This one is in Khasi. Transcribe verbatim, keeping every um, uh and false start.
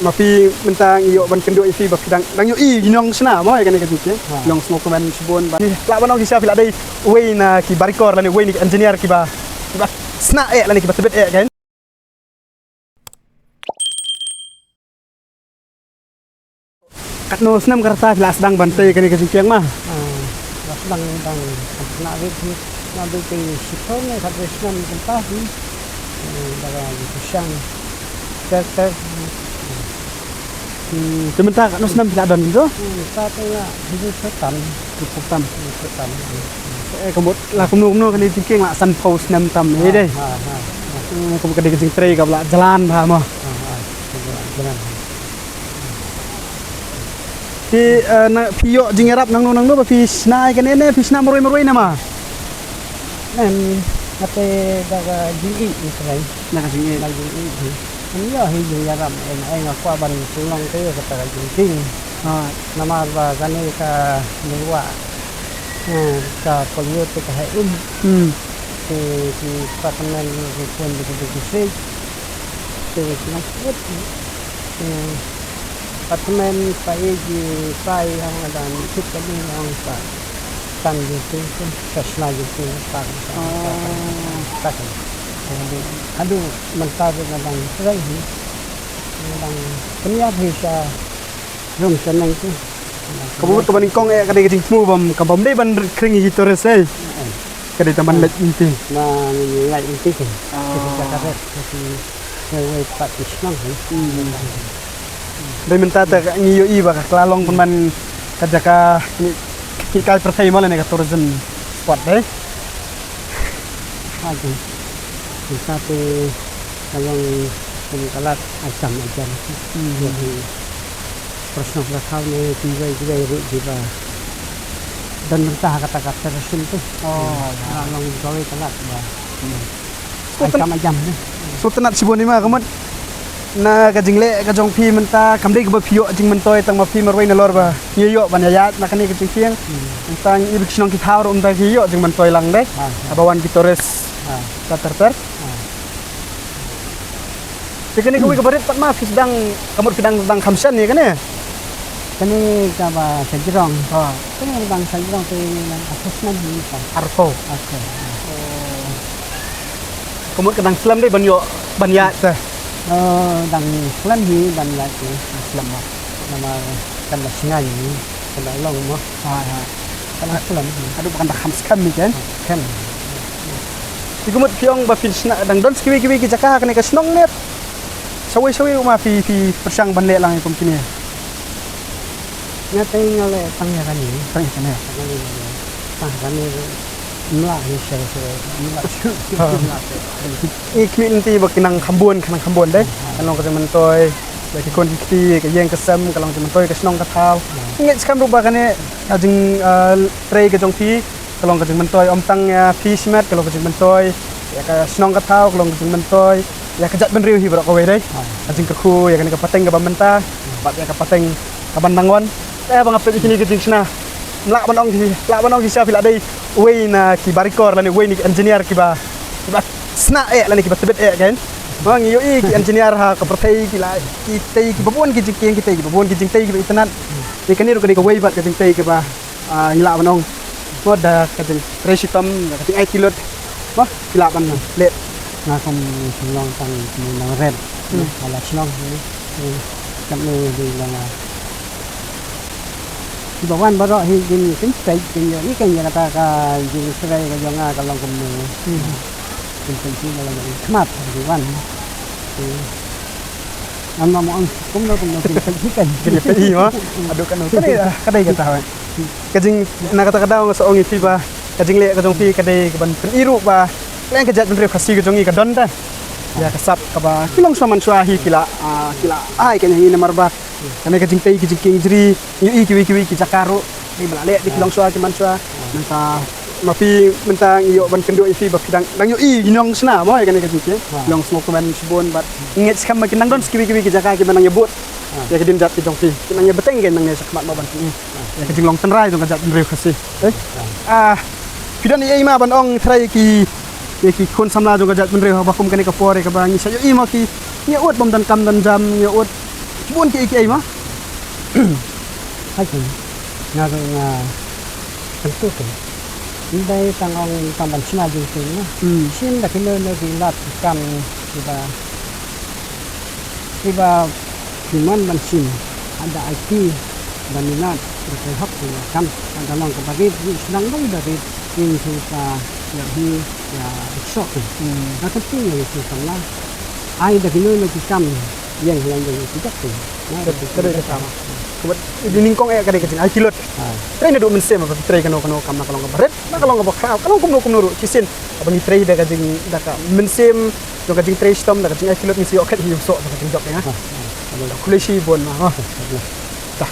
Ma phi mynta ngi ïoh ban kynduh ïa phi ba phi dang, dang ïohi nongshna mo ïa kane ka jingkieng. Ha. Long sngewkmen shibun ba. Lah ban ong shisha phi lah dei uwei na ki barikor lane uwei na ki engineer kiba, kiba sna eh lane kiba tbit eh kan. Katno snem ka rta phi la sdang ban tei kane ka jingkieng ma? Ah, la sdang dang na rit hi, na rit hi shiphew ne khatwei snem kumta hi. Eh, da ka jingkyrshan ter ter. Hmm, te mynta katno snem phi la don to? Hmm, ta te nga hynriew phew tam. Hynriew phew tam. Hynriew phew tam. Eh, ka mut la kumno kumno kane jingkieng la sanphew snem tam hi dei. Ha, ha, ha. Eh, ka mut ka dei ka jingtrei kaba la jlan bha mo. Ha, ha. Kaba la jlan. Phi, eh, na, phi ïoh jingïarap nangno nangno ba phi shna ïa kane ne phi shna marwei marwei ne ma? Em, kata da ka jingïeit ni srai. Da ka jingïeit. Da ka jingïeit ni. Em ïoh hi jingïarap, em, em nga kwah ban pynlong te ïa kata ka jingkieng. Ha. Namar ba kane ka neiwa, eh, ka polio te ka heh um. Hmm. Te ki department ki khun ki ki ki. Te ki nang kut. Te department pa i ki pa i hang adan kut ka ni hang sa. Kan ji tu tu sasna ji tu pa. Oh. Ka kan. Hadu, hadu mentari ka dang serai hi. Dang kenyap hi sa. Jong sa nang tu. Ka bubut kaba nyngkong eh ka dei ka jingthmu bam, ka bam dei ban khring hi tourist eh. Ka dei tang ban leit mynti. Na ngi leit mynti kan. Ah. Ka ret ka wei pat ki shnong kan. Hmm. Dei mynta te ngi ïohi ba ka la long pynban ka jaka ki, ki kai pyrthei mo lane ka tourism spot dei. Ha kan. Mynta te ka long kum ka lad ai sam ai jan. Hmm. Ïohi. Pyrshang pyrkhat ne kiwei kiwei ruh kiba don mynta ha kata ka federation tu. Oh, ya. Nga long kawei ka lad ba. Hmm. Ai kam ai jam ne. Sngewtynnat shibun ïa ma ka mut. Na ka jingleh ka jong phi mynta kam dei kaba phi ïoh jingmyntoi tang ma phi marwei nalor ba. Ngi ïoh ban ïaid na kane ka jingkieng. Hmm. Mynta ngi ïa ki shnong ki thaw ruh mynta ki ïoh jingmyntoi lang dei. Ah, ah. Haba wan ki tourist. Ah. Ter ter. Ah. Te kane kawei kaba rit pat ma phi sdang, ka mut phi dang, dang kham shen ïa kane? Kane kaba sha jrong. Ha. Kane dang sha jrong te nang arphew snem hi sa. Arphew. Arphew. Oh. Ka mut ka dang slem dei ban ïoh ban ïaid te. Oh, dang slem hi ban ïaid te. Dang slem ma. Namar kan da sngai hi, kan da long ma. Ha, ha. Kan da slem. Haduh ba kan da kham skhem ni kan? Skhem. Te ka mut phi ong ba phin shna dang don sa kiwei kiwei ki jaka kane ka shnong ne. Shawei shawei ma phi, phi pyrshang ban leh lang kum kine. Nga te nga leh tang ïa kane. Tang ïa kane. Tang ïa kane. Tang ïa kane. Mla hi shawei shawei. Mla shu. Ha. Mla shu. I khmih lynti ba ki nang kham bun, ki nang kham bun dei. Ha. Kan long ka jingmyntoi. Ba ki khun ki kti, ka ïing ka sem, ka long jingmyntoi ka shnong ka thaw. Hmm. Ngi ngeit skhem ruh ba kane ka jing, ah, trei ka jong phi, ka long ka jingmyntoi ym tang ïa phi shimet, ka long ka jingmyntoi ïa ka shnong ka thaw, ka long ka jingmyntoi ïa ka jaitbynriew hi baroh kawei dei. Hmm. Ka jingkyrkhu ïa kane ka pateng kaba mynta, hmm, bad ïa ka pateng kaban nang wan. Eh, ba nga peit ïa kine ki jingshna. Lah ban ong ki, lah ban ong ki sha phi lah dei uwei na ki barikor lane uwei na ki engineer kiba, kiba sna eh lane kiba tbit eh kan. Ba ngi ïohi ki engineer ha ka pyrthei ki la, ki tei kiba bun ki jingkieng, ki tei kiba bun ki jingtei kiba itynnat. Te kane ruh ka dei kawei pat ka jingtei kaba, ah, ngi lah ban ong. Mo da ka jingtrei shitom, da ka jingai ki lut. Mo, ki lah ban leh. Nga kum shnong tang ki nang red. Hmm. Ka la shnong. Hmm. Katno dei la nga. Kiba wan baroh hi kin, kin peit, kin ïohi, kin ïa kata ka jingsrei ka jong nga ka long kumno. Hmm. Kin peit hi ka long kumno. Khmat ki wan. Hmm. Ngam ong kumno kumno kin peit hi kan. Kin ïa peit hi mo. Haduh katno. Ka dei, ka dei kata. Ka jing, na kata ka daw nga sa ong ïa phi ba ka jingleh ka jong phi ka dei kaban pyni ruh ba leng ka jaitbynriew Khasi ka jong ngi ka don te. Ïa ka sap kaba ki longshuwa manshuwa hi ki la, ah, ki la ai ka ngi namar ba kane ka jingtei ki jingkieng jri, ngi ïohi kiwei kiwei ki jaka ruh, ki ba la leh da ki longshuwa ki manshuwa. Mynta ma phi mynta ngi ïoh ban kynduh ïa phi ba phi dang, dang ïohi nongshna mo ïa kane ka jingkieng. Long sngewkmen shibun bad ngi ngeit skhem ba kin nang don sa kiwei kiwei ki jaka kiba nang ïa bud ïa ka dieng jait ka jong phi, kin nang ïa bteng, kin nang ïa shakhmat mo ban pyni ïa ka jinglong tynrai jong ka jaitbynriew Khasi. Eh? Ah, phi don ei ei ma ban ong trai ki, ïa ki khun samla jong ka jaitbynriew haba kum kane ka por ïa kaba ngi sa ïohi ma ki, ngi ïa ud bym don kam don jam, ngi ïa ud Bun ki ki ai ma. Hai ki. Nga ruh nga tentu ki. Ndai tang ong tang ban shna jingping na. Hmm. Shin da kino kino ki lad ki kam kiba kiba ki mon ban shim. Haba ai ki ban minot da ki hok ki kam. Haba long kaba rit ki sdang ba rit ki shu sa ïa hi ïa shok. Hmm. Na ka ping ïa ki kam la. Ai da kino kino ki kam. Ïeng lang dei ki jok ki. Ka dei ka kam. Ka bad i nyngkong eh ka dei ka jingai ki lut. Trei naduh mynsiem ba trei kano kano kam na ka long kaba rit, na ka long kaba khraw, ka long kumno kumno ruh shisien. Haba ngi trei da ka jing da ka mynsiem, jong ka jingtrei shitom da ka jingai ki lut ngi shu ïoh khet hi ïoh soh da ka jingjop dei nga. Khublei shibun ma. Ta.